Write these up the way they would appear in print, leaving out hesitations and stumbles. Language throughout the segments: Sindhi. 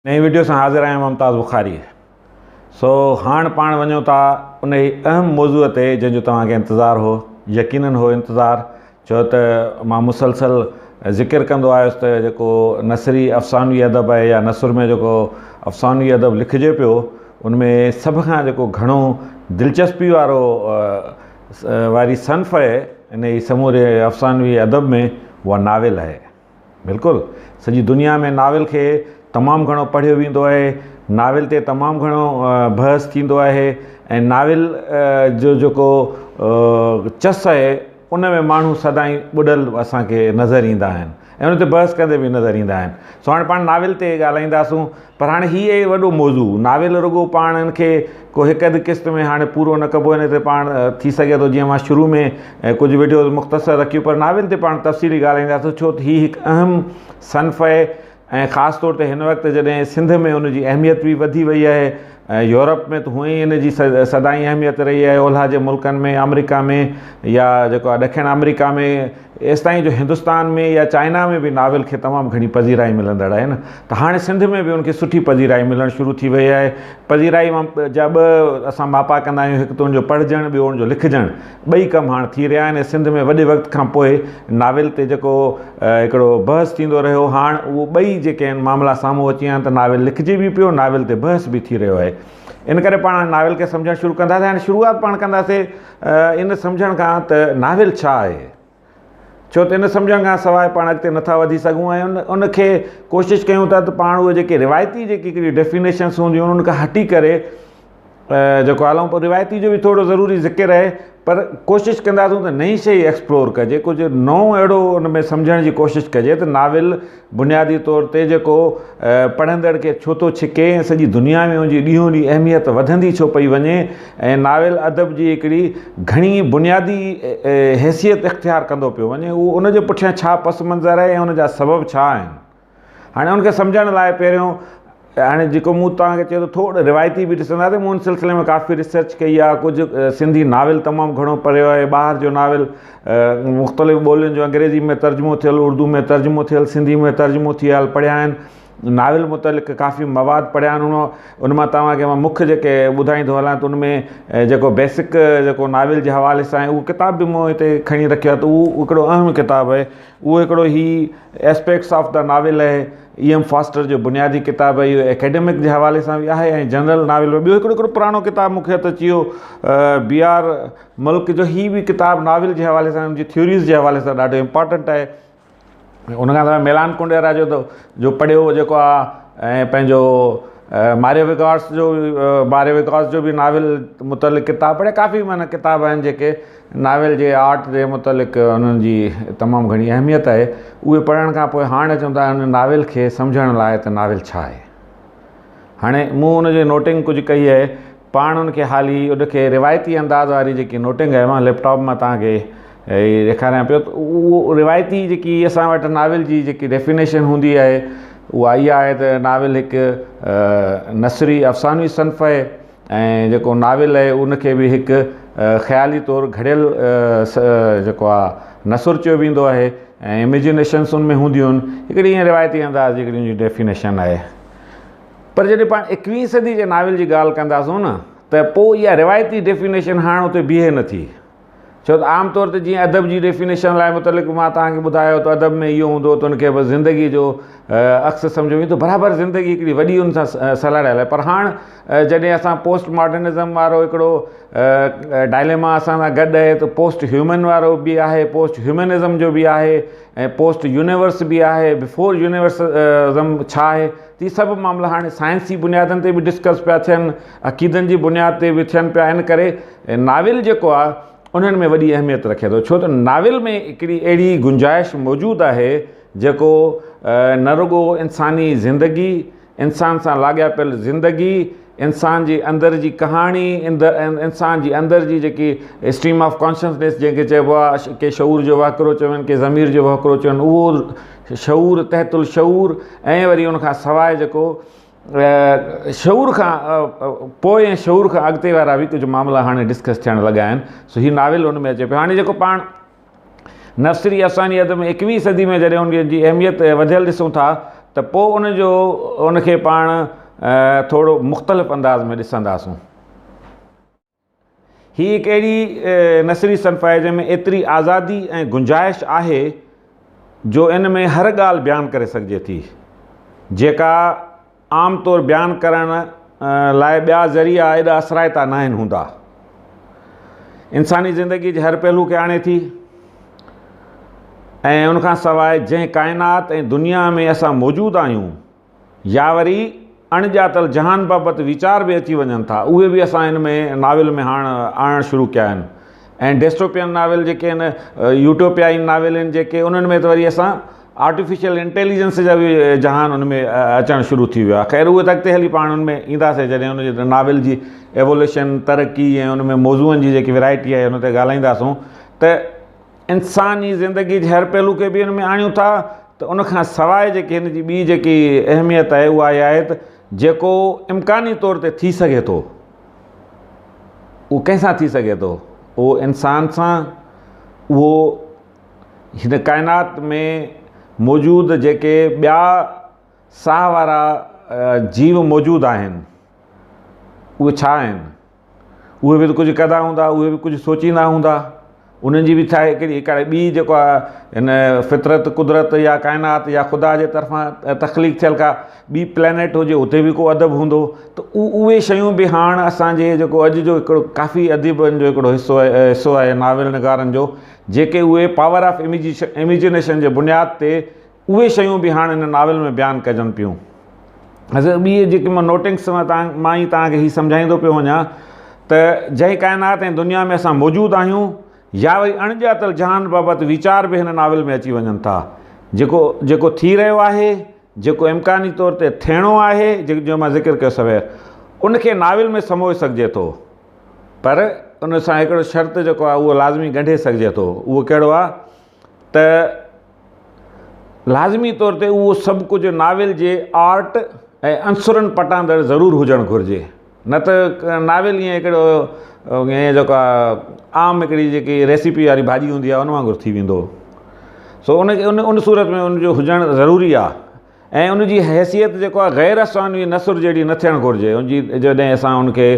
نئين وڊيو سان حاضر آهيان ممتاز بخاري. سو هاڻ پاڻ وڃون ٿا انهي اهم موضوع تي جنهن جو توهان کي انتظار هو، يقينن هو انتظار، ڇو ته مان مسلسل ذڪر ڪندو آيس ته جيڪو نثري افسانوي ادب آهي يا نثر ۾ جيڪو افسانوي ادب لکجي پيو ان ۾ سڀ کان جيڪو گهڻو دلچسپي وارو واري صنف آهي انهي سموري افسانوي ادب ۾ اها ناول آهي. بلڪل سڄي دنيا ۾ ناول کي تمام گهڻو پڙهيو ويندو آهي ناول تي تمام گهڻو بحث ٿيندو آهي ۽ ناول جو جيڪو چس آهي ان ۾ ماڻهو سدائين ٻڏل اسانکي نظر ايندا آهن ۽ ان تي بحث ڪندي به نظر ايندا آهن سو هاڻي پاڻ ناول تي ڳالهائينداسون پر هاڻي هي اهي وڏو موضوع ناول رڳو پاڻ ان کي ڪو هڪ اڌ قسط ۾ هاڻي پورو نه ڪبو ان تي پاڻ ٿي سگهي ٿو جيئن مان شروع ۾ ڪجهه وڊيوز مختصر رکيون پر ناول تي پاڻ تفصيلي ڳالهائينداسون ڇو ته هي هڪ اهم صنف آهي ۽ خاص طور تي هن وقت جڏهن سنڌ ۾ ان جي اهميت به وڌي وئي آهي ۽ يورپ ۾ ته هونئن ئي ان جي سدائين اهميت رهي آهي اولهه جي ملڪن ۾ آمريڪا ۾ يا جيڪو آهي ڏکڻ آمريڪا ۾ ايستائين جو هندستان ۾ يا چائنا ۾ به ناول کي تمام گهڻي پذيرائي ملندڙ آهي نه ته هاڻي سنڌ ۾ به ان کي سٺي پذيرائي ملڻ شروع ٿي وئي آهي پذيرائي جا ٻه اسان ماپا ڪندا آهيون هڪ ته ان جو پڙهجڻ ٻيو ان جو لکجڻ ٻئي ڪم هاڻ ٿي رهيا آهن ۽ سنڌ ۾ وڏي وقت کان پوء ناول تي جيڪو هڪڙو بحث ٿيندو رهيو هاڻ اهو ٻئي جيڪي آهن معاملا سامهون اچي ويا آهن ته ناول لکجي به پيو ناول تي بحث به ٿي رهيو آهي ان ڪري پاڻ ناول کي سمجهڻ شروع ڪنداسين هاڻي شروعات پاڻ ڪنداسين ان سمجهڻ کان ته ناول ڇا آهي ڇو ته ان سمجهڻ کان سواء پاڻ اڳتي نٿا وڌي سگهون ۽ ان ان کي ڪوشش ڪيون ٿا ته پاڻ اهي جيڪي روايتي جيڪي هڪڙي ڊيفينيشنس هونديون آهن ان کان هٽي ڪري جيڪو هلون پوء روايتي جو به ٿورو ضروري ذڪر آهي پر ڪوشش ڪنداسون ته نئين شيء ايڪسپلور ڪجي ڪجهه نئون اهڙو ان ۾ سمجهڻ جي ڪوشش ڪجي ته ناول بنيادي طور تي جيڪو پڙهندڙ کي ڇو ٿو ڇڪي ۽ سڄي دنيا ۾ ان جي ڏينهون ڏينهن اهميت وڌندي ڇو پئي وڃي ۽ ناول ادب جي هڪڙي گهڻي بنيادي حيثيت اختيار ڪندو پيو وڃي اهو ان جي پٺيان ڇا پس منظر آهي ۽ ان جا سبب ڇا آهن هاڻي ان کي سمجهڻ لاء پهريون هاڻي جيڪو مون توهان کي چيو ته ٿورو روايتي به ڏسنداسين مون ان سلسلي ۾ ڪافي ريسرچ ڪئي آهي ڪجهه سنڌي ناول تمام گهڻو پڙهيو آهي ٻاهر جو ناول مختلف ٻولين جو انگريزي ۾ ترجمو ٿيل اردو ۾ ترجمو ٿيل سنڌي ۾ ترجمو ٿيل پڙهيا آهن ناول متعلق ڪافي مواد پڙهيا آهن ان مان توهان کي مان مک جيڪي ٻڌائيندو هلان ته ان ۾ جيڪو بيسڪ جيڪو ناول جي حوالي سان آهي اهو ڪتاب به مون هتي کڻي رکيو آهي ته اهو هڪڙو اهم ڪتاب آهي اهو هڪڙو هي اسپيڪٽس آف the novel آهي اي ايم فاسٽر جو بنيادي ڪتاب آهي اهو اڪيڊمڪ جي حوالي سان به آهي ۽ جنرل ناول ٻيو هڪڙو هڪڙو پراڻو ڪتاب مون کي هٿ اچي ويو بي آر ملڪ جو هي به ڪتاب ناول جي حوالي سان ان جي ٿيوريز جي حوالي سان ڏاڍو امپارٽنٽ آهي ان کان سواء ميلان ڪنڊيرا جو ته جو پڙهيو جيڪو آهي ۽ پنهنجو ماريو وگارس جو ماريو وگارس جو به ناول متعلق ڪتاب پڙهيا ڪافي معنيٰ ڪتاب آهن جيڪي ناول جي آرٽ جي متعلق انهن جي تمام گهڻي اهميت آهي اهي پڙهڻ کان پوء هاڻ اچون ٿا ان ناول کي سمجهڻ لاء ته ناول ڇا آهي هاڻي مون ان جي نوٽنگ ڪجهه ڪئي آهي پاڻ ان کي حالي ان کي روايتي انداز واري جيڪي نوٽنگ آهي مان ليپ ٽاپ مان توهان کي ڏيکاريان پيو ته اهو روايتي جيڪي اسان وٽ ناول جي جيڪي ڊيفينيشن هوندي آهي اها اها آهي ته ناول هڪ نثري افسانوي صنف آهي ۽ جيڪو ناول آهي ان کي به هڪ خيالي طور گهڙيل جيڪو آهي نثر چيو ويندو آهي ۽ اميجنيشنس ان ۾ هونديون آهن هڪڙي ائين روايتي انداز جي هڪڙي ان جي ڊيفينيشن آهي پر جڏهن پاڻ ايڪويهين صدي جي ناول جي ڳالهه ڪنداسون نه ته پوء اها روايتي ڊيفينيشن هاڻ اتي بيهي نٿي ڇو ته عام طور تي جيئن ادب جي ڊيفينيشن لاء متعلق مان توهان کي ٻڌايو ته ادب ۾ اهو هوندو ته ان کي بس زندگي جو عڪس سمجهيو ويندو برابر زندگي هڪڙي وڏي ان سان سلهاڙيل آهي پر هاڻ جڏهن اسان پوسٽ ماڊرنزم وارو هڪڙو ڊائليما اسان سان گڏ آهي ته پوسٽ هيومن وارو به آهي پوسٽ هيومنزم جو به آهي ۽ پوسٽ يونيورس به آهي بفور يونيورسزم ڇا آهي ته هي سڀ معاملا هاڻي سائنسي بنيادن تي به ڊسڪس پيا ٿين عقيدن جي بنياد تي به ٿين پيا ان ڪري ناول جيڪو آهي انهن ۾ وڏي اهميت رکي ٿو ڇو ته ناول ۾ هڪڙي اهڙي گنجائش موجود آهي جيڪو نه رڳو انساني زندگي انسان سان لاڳاپيل زندگي انسان جي اندر جي ڪهاڻي انسان جي اندر جي جيڪي اسٽريم آف ڪانشسنيس جنهن کي چئبو آهي ڪي شعور جو وهڪرو چون ڪي ضمير جو وهڪرو چون اهو شعور تحت الشعور ۽ وري ان کان سواء جيڪو شعور کان پوء ۽ شعور کان اڳتي وارا به ڪجهه معاملا هاڻي ڊسڪس ٿيڻ لڳا آهن سو هي ناول ان ۾ اچي پيو هاڻي جيڪو پاڻ نثري افساني ادب ۾ ايڪويهين صدي ۾ جڏهن ان جي اهميت وڌيل ڏسون ٿا ته پوء ان جو ان کي پاڻ ٿورو مختلف انداز ۾ ڏسنداسون. هي هڪ اهڙي نثري صنف آهي جنهن ۾ ايتري آزادي ۽ گنجائش آهي جو ان ۾ هر ڳالهه بيان ڪري سگهجي ٿي جيڪا عام طور بيان ڪرڻ لاء ٻيا ذريعا ايڏا اثرائتا ناهن هوندا. انساني زندگي جي هر پهلو کي آڻي ٿي ۽ ان کان سواء جنهن ڪائنات ۽ دنيا ۾ اسان موجود آهيون يا وري اڻڄاتل جهان بابت ويچار به اچي وڃن ٿا، اهي به اسان هن ۾ ناول ۾ هاڻ آڻڻ شروع ڪيا آهن ۽ ڊيسٽوپين ناول جيڪي آهن، يوٽوپيائي ناول آهن جيڪي انهن ۾ ته وري اسان آرٽيفيشل انٽيليجنس جا به جهان ان ۾ اچڻ شروع ٿي ويو آهي. خير اهي ته اڳتي هلي پاڻ ان ۾ اينداسين جڏهن ان جي ناول جي ايووليوشن، ترقي ۽ ان ۾ موضوعن جي جيڪي ورائٽي آهي ان تي ڳالهائينداسون ته انساني زندگي جي هر پهلو کي به ان ۾ آڻيون ٿا ته ان کان سواء جيڪي هن جي ٻي جيڪي اهميت آهي اها اها آهي ته جيڪو امڪاني طور تي ٿي سگهي ٿو اهو ڪنهن سان ٿي سگهي ٿو اهو انسان سان اهو هن ڪائنات ۾ موجود جيڪي ٻيا ساهه وارا جيو موجود آهن اهي ڇا آهن اهي به ته ڪجهه ڪندا هوندا، اهي به ڪجهه سوچيندا هوندا، انهن جي به ڇا هڪڙي هڪڙي ٻي جيڪو آهي هن فطرت قدرت يا ڪائنات يا خدا جي طرفان تخليق ٿيل ڪا ٻي پلانيٽ هجي اتي به ڪو ادب هوندو ته اهي شيون به هاڻ اسانجي جيڪو اڄ جو هڪڙو ڪافي اديبن جو هڪڙو حصو آهي حصو آهي ناول نگارن جو جيڪي اهي پاور آف اميجنيشن جي بنياد تي اهي شيون به هاڻ هن ناول ۾ بيان ڪجن پيون. حضرت ٻي جيڪي مان نوٽنگس مان تان مان ئي توهان کي هي سمجهائيندو پيو وڃان ته جنهن ڪائنات ۽ دنيا ۾ اسان موجود آهيون يا وري اڻڄاتل جهان بابت ويچار به هن ناول ۾ اچي وڃن ٿا جيڪو جيڪو ٿي رهيو آهي جيڪو امڪاني طور تي ٿيڻو آهي جيڪو جو مان ذڪر ڪيو سوير ان کي ناول ۾ سموئي سگهجي ٿو پر ان سان هڪڙو شرط جيڪو آهي اهو لازمي ڳنڍي سگهجي ٿو اهو ڪهڙو آهي ته لازمي طور تي اهو سڀ ڪجهه ناول جي آرٽ ۽ عنصرن پٽاندڙ ضرور هجڻ گهرجي نه ته ناول ائين هڪڙو ائين جيڪو آهي عام هڪڙي جيڪي ريسيپي واري ڀاڄي هوندي آهي ان وانگر ٿي ويندو سو ان ان ان صورت ۾ ان جو هجڻ ضروري آهي ۽ ان جي حيثيت جيڪو آهي غير افسانوي نثر جهڙي نه ٿيڻ گهرجي ان جي جڏهن اسان ان کي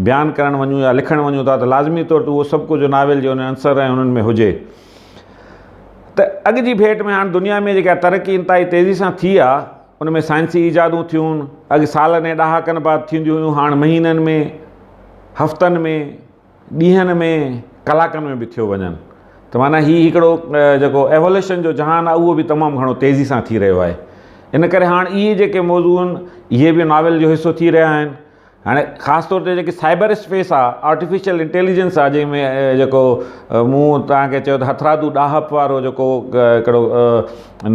بيان ڪرڻ وڃون يا لکڻ وڃون ٿا ته لازمي طور تي اهو سڀ ڪجهه ناول جي ان عنصر ۽ انهن ۾ هجي ته اڳ جي ڀيٽ ۾ هاڻ دنيا ۾ جيڪا ترقي انتهائي تيزي سان ٿي آهي ان ۾ سائنسي ايجادون ٿيون اڳ سالن ۽ ڏهاڪن بعد ٿينديون هيون هاڻ مهينن ۾ هفتن ۾ ڏينهن ۾ ڪلاڪن ۾ به ٿيو وڃن ته معنيٰ هي هڪڙو جيڪو ايووليوشن جو جهان آهي اهو به تمام گهڻو تيزي سان ٿي رهيو آهي ان ڪري هاڻ اهي جيڪي موضوع آهن اهي به ناول جو حصو ٿي رهيا آهن هاڻي خاص طور تي جيڪي سائبر اسپيس آهي آرٽيفيشل انٽيليجنس آهي جنهن ۾ جيڪو مون توهان کي چيو ته هٿرادو ڏاهپ وارو جيڪو هڪڙو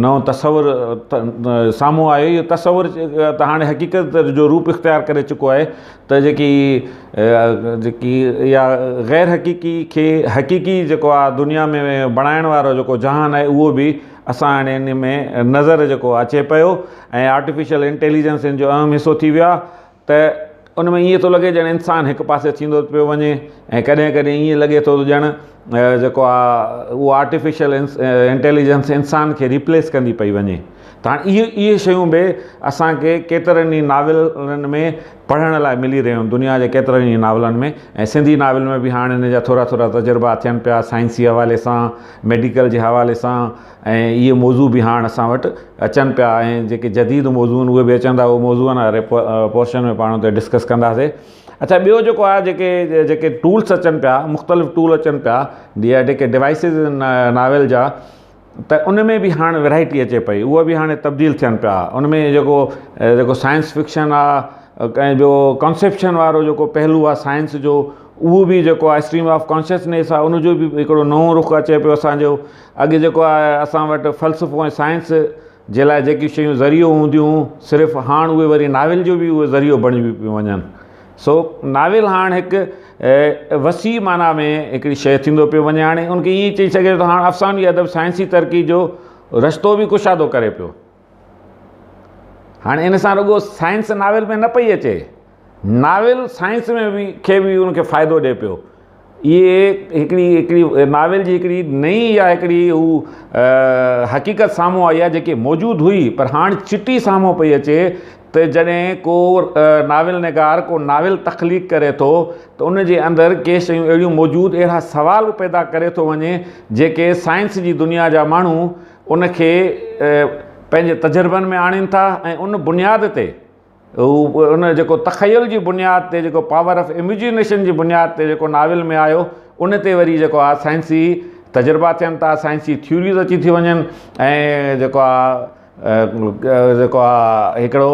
نئون تصور سامهون آيو اهو تصور ته هاڻي حقيقت جو روپ اختيار ڪري چڪو آهي ته جيڪي جيڪي اها غير حقيقي کي حقيقي جيڪو آهي دنيا ۾ بڻائڻ وارو جيڪو جهان آهي اهو به اسان هاڻي ان ۾ نظر جيڪو اچي پيو ۽ آرٽيفيشل انٽيليجنس ان جو اهم حصو ٿي ويو آهي ته ان ۾ ائين ٿو لڳي ڄڻ انسان هڪ پاسي ٿيندو پيو وڃي ۽ ڪڏهن ڪڏهن ائين لڳي ٿو ته ڄڻ جيڪو آهي اهو آرٽيفيشل انٽيليجنس انسان کي ريپليس ڪندي پئي وڃي ته هاڻي اهي اهي شيون به اسان کي ڪيترن ئي ناولن ۾ پڙهڻ لاء ملي رهيون آهن دنيا جي ڪيترن ئي ناولن ۾ ۽ سنڌي ناول ۾ به هاڻي ان جا ٿورا ٿورا تجربا ٿين پيا سائنسي حوالي سان ميڊيڪل جي حوالي سان ۽ اهي موضوع به هاڻ اسان وٽ اچن پيا ۽ جيڪي جديد موضوع آهن اهي به اچن ٿا اهي موضوع واري پورشن ۾ پاڻ اتي ڊسڪس ڪنداسي اڇا ٻيو جيڪو آهي جيڪي جيڪي ٽولس اچن پيا مختلف ٽول اچن پيا يا جيڪي ڊوائسز ناول جا ته ان ۾ به هاڻ ورائٽي اچي پئي اهي به هاڻي تبديل ٿين پيا ان ۾ جيڪو جيڪو سائنس فڪشن آهي ۽ ٻيو ڪانسيپشن وارو جيڪو پهلو آهي سائنس جو اهو به جيڪو آهي اسٽريم آف ڪانشسنيس آهي ان جو به هڪڙو نئون رخ اچي پيو اسانجو اڳي جيڪو آهي اسان وٽ فلسفو ۽ سائنس جي لاء جيڪي شيون ذريعو هونديون هيون صرف هاڻ اهي وري ناول جو به اهي ذريعو بڻجي پيون وڃن سو ناول هاڻ هڪ وسيع معنيٰ ۾ هڪڙي شيء ٿيندو پيو وڃي هاڻي ان کي ائين چئي سگهجي ٿو هاڻ افسانوي ادب سائنسي ترقي جو رستو به ڪشادو ڪري پيو هاڻي ان سان رڳو سائنس ناول ۾ نه پئي اچي ناول سائنس ۾ به کي به ان کي فائدو ڏئي پيو. اهي هڪڙي هڪڙي ناول جي هڪڙي نئين يا هڪڙي هو حقيقت سامهون آئي آهي جيڪي موجود هئي پر هاڻ چٽي سامهون پئي اچي ته جڏهن ڪو ناول نگار ڪو ناول تخليق ڪري ٿو ته ان جي اندر ڪي شيون اهڙيون موجود اهڙا سوال پيدا ڪري ٿو وڃي جيڪي سائنس جي دنيا جا ماڻهو ان کي پنهنجي تجربن ۾ آڻين ٿا ۽ ان بنياد تي هو ان جيڪو تخيل جي بنياد تي جيڪو پاور آف اميجينيشن جي بنياد تي جيڪو ناول ۾ آيو ان تي وري جيڪو آهي سائنسي تجربا ٿين ٿا سائنسي ٿيوريز اچي ٿي وڃن ۽ جيڪو آهي جيڪو آهي هڪڙو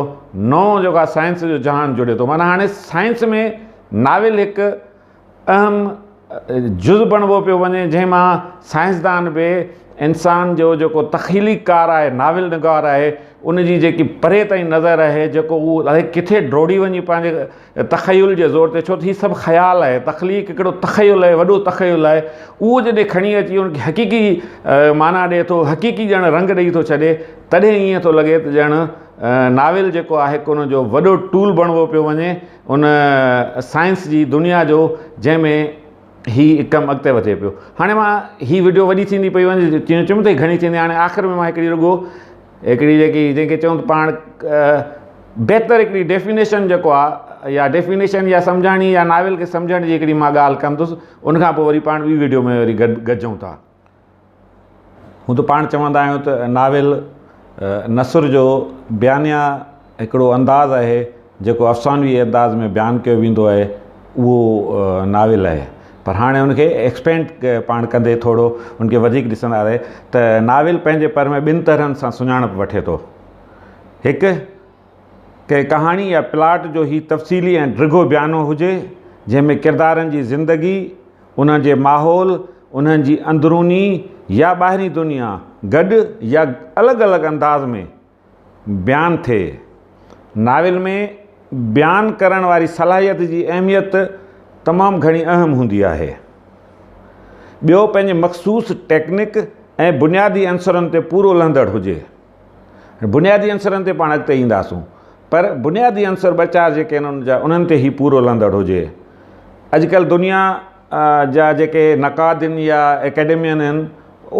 نئون جيڪو آهي سائنس جو جهان جڙي ٿو معنيٰ هاڻي سائنس ۾ ناول هڪ اهم جز بڻبو پيو وڃي جنهن مان سائنسدان به انسان جو جيڪو تخليقڪار آهي ناول نگار آهي ان جي جيڪي پري تائين نظر آهي جيڪو هو الائي ڪٿي ڊوڙي وڃي پنهنجي تخيل جي زور تي ڇو ته هي سڀ خيال آهي تخليق هڪڙو تخيل آهي وڏو تخيل آهي اهو جڏهن کڻي اچي ان کي حقيقي معنيٰ ڏئي ٿو حقيقي ڄڻ رنگ ڏئي ٿو ڇڏي تڏهن ائين ٿو لڳي ته ڄڻ ناول جيڪو آهي ان جو وڏو ٽول بڻبو پيو وڃي ان سائنس جي دنيا جو جنهن ۾ هي ڪم اڳتي وڌي پيو هاڻي مان هي وڊيو وڏي ٿيندي پئي وڃي چيم چيم ته گهڻي ٿيندي هاڻي آخر ۾ مان هڪڙي رڳو هڪڙي جيڪي جنهن کي چئون ته پاڻ بهتر هڪڙي ڊيفينيشن جيڪو آهي يا ڊيفينيشن يا سمجهاڻي يا ناول کي سمجهڻ جي هڪڙي مان ڳالهه ڪندس ان کان پوء وري پاڻ ٻي وڊيو ۾ وري گڏ گڏجون ٿا هون ته پاڻ چوندا آهيون ته ناول نثر جو بيانيه هڪڙو انداز آهي جيڪو افسانوي انداز ۾ بيان ڪيو ويندو آهي اهو ناول آهي پر هاڻي ان کي ايڪسپينڊ پاڻ ڪندي ٿورو ان کي وڌيڪ ڏسنداسي ته ناول پنهنجي پر ۾ ٻن طرحن سان سڃاڻپ وٺي ٿو هڪ ڪنهن ڪهاڻي يا پلاٽ جو هي تفصيلي ۽ ڊگهو بيانو هجي جنهن ۾ ڪردارن جي زندگي انهن جي ماحول، انهن جي اندروني يا ٻاهرين دنيا گڏ يا الڳ الڳ انداز ۾ بيان ٿئي. ناول ۾ بيان ڪرڻ واري صلاحيت جي اهميت تمام گهڻي اهم هوندي آهي. ٻيو پنهنجي مخصوص ٽيڪنڪ ۽ بنيادي عنصرن تي پورو لهندڙ هجي. بنيادي عنصرن تي پاڻ اڳتي اينداسون پر بنيادي عنصر ٻه چار جيڪي آهن ان جا انهن تي هي پورو لهندڙ هجي. اڄڪلهه دنيا جا جيڪي نقاد آهن يا اڪيڊمين آهن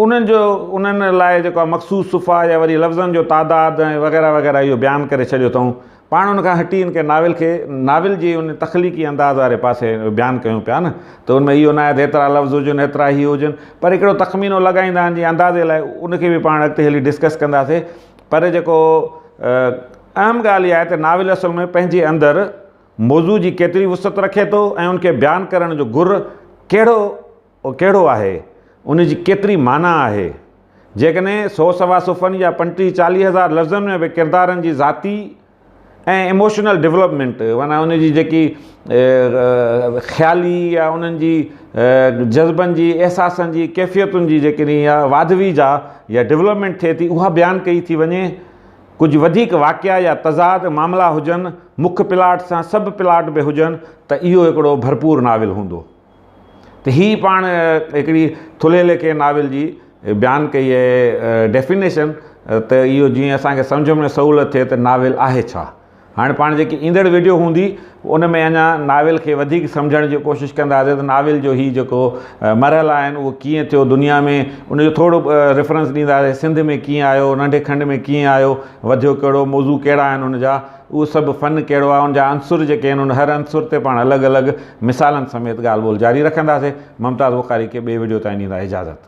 انهن جو انهن لاء جيڪو آهي مخصوص صفحا يا وري لفظن جو تعداد ۽ وغيره وغيره اهو بيان ڪري ڇڏيو اٿئون پاڻ ان کان هٽي ان کي ناول کي ناول جي ان تخليقي انداز واري پاسي بيان ڪيون پيا نه ته ان ۾ اهو ناهي ته ايترا لفظ هجن ايترا هي هجن پر هڪڙو تخمينو لڳائيندا آهن جيئن اندازي لاء ان کي به پاڻ اڳتي هلي ڊسڪس ڪنداسي پر جيڪو اهم ڳالهه اها آهي ته ناول اصل ۾ پنهنجي اندر موضوع جي ڪيتري وسعت رکي ٿو ۽ ان کي بيان ڪرڻ جو گر ڪهڙو ڪهڙو آهي ان جي ڪيتري معنيٰ آهي جيڪڏهن سو سوا صفحن يا پنٽيهه چاليهه هزار لفظن ۾ به ڪردارن جي ذاتي ۽ ايموشنل ڊولپمينٽ معنيٰ ان جي جيڪي خيالي يا انهن جي جذبن جي احساسن جي ڪيفيتن جي جيڪڏهن اها واڌ ويجهه آهي يا ڊولپمينٽ ٿئي ٿي اها بيان ڪئي ٿي وڃي ڪجهه وڌيڪ واقعا يا تضاد معاملا هجن مک پلاٽ سان سب پلاٽ به هجن ته اهو هڪڙو ڀرپور ناول هوندو ته هي پاڻ هڪڙي ٿلهي ليکي ناول جي بيان ڪئي آهي ڊيفينيشن ته اهو جيئن اسان کي سمجهه ۾ سهولت ٿئي ته ناول آهي ڇا هاڻي پاڻ جيڪي ايندڙ ويڊيو هوندي ان ۾ اڃا ناول کي وڌيڪ سمجهڻ جي ڪوشش ڪنداسين ته ناول جو هي جيڪو مرحلا آهن اهو ڪيئن ٿيو دنيا ۾ ان جو ٿورو ريفرنس ڏينداسين سنڌ ۾ ڪيئن آيو ننڍي کنڊ ۾ ڪيئن آيو وڌيو ڪهڙو موضوع ڪهڙا آهن ان جا اهو سڀ فن ڪهڙو آهي ان جا عنصر جيڪي آهن ان هر عنصر تي پاڻ الڳ الڳ مثالن سميت ڳالهه ٻولهه جاري رکنداسين ممتاز بخاري کي ٻئي وڊيو تائين ڏيندا اجازت.